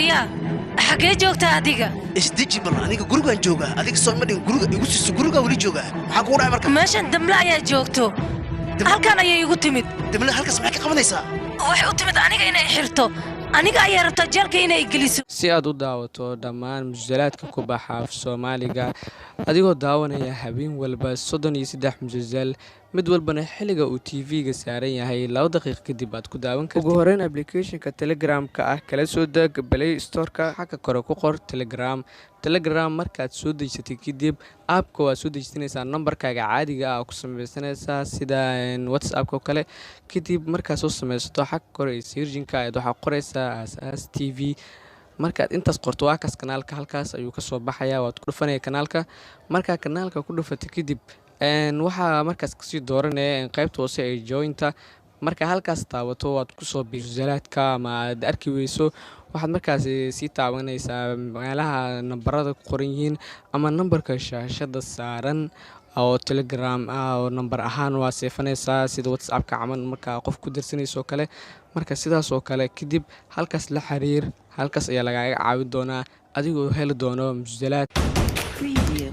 Waryaa, xaggee joogtaa adiga? Isdeji bal. Aniga gurigaan joogaa. Adiga soo ma dhigin guriga igu siiso? Gurigaa weli joogaa. Maxaa kugu dhacay marka? Meeshan Damle ayaa joogto. Halkan ayay igu timid. Damle halkaas maxay ka qabanaysaa? Waxay u timid aniga inay xirto. Aniga ayaa rabtaa jeelka inay geliso. Si aad u daawato dhammaan musalsalaadka ku baxa af Soomaaliga, adigoo daawanaya habeen walba 33 musalsal, mid walbana xilliga uu TV-ga saaran yahay 2 daqiiq kadib aad ku daawan kartid. Ugu horeyn, applicationka Telegramka ah kala soo deg Play Storeka. Xagga kore ku qor Telegram. Telegram markaad soo dejisatay kadib, appka waad soo dejisanaysaa, nambarkaaga caadiga ah ku sameysanaysaa sida WhatsAppka oo kale. Kadib markaad soo sameysato, xagga kore ee searchinka ayaad waxaa qoraysaa Aasaas TV. Markaad intaas qorto, waa kaas kanaalka, halkaas ayuu kasoo baxayaa. Waad ku dhufanaya kanaalka. Markaa kanaalka ku dhufatay kadib, waxaa markaas kasii dooranaya qaybta hoose ee jointa. Marka halkaas taabato, waad kusoo bimusalsalaadka ama aad arki weyso, waxaad markaas sii taabanaysaa meelaha nambarada ku qoran yihiin ama nambarka shaashada saaran oo Telegram ah, oo nambar ahaan waa seefanaysaa sida WhatsAppka camal markaa qof ku dirsanayso oo kale. Marka sidaas oo kale kadib halkaas la xiriir, halkaas ayaa lagaaga caawin doonaa adigoo heli doono musalsalaad. Preview.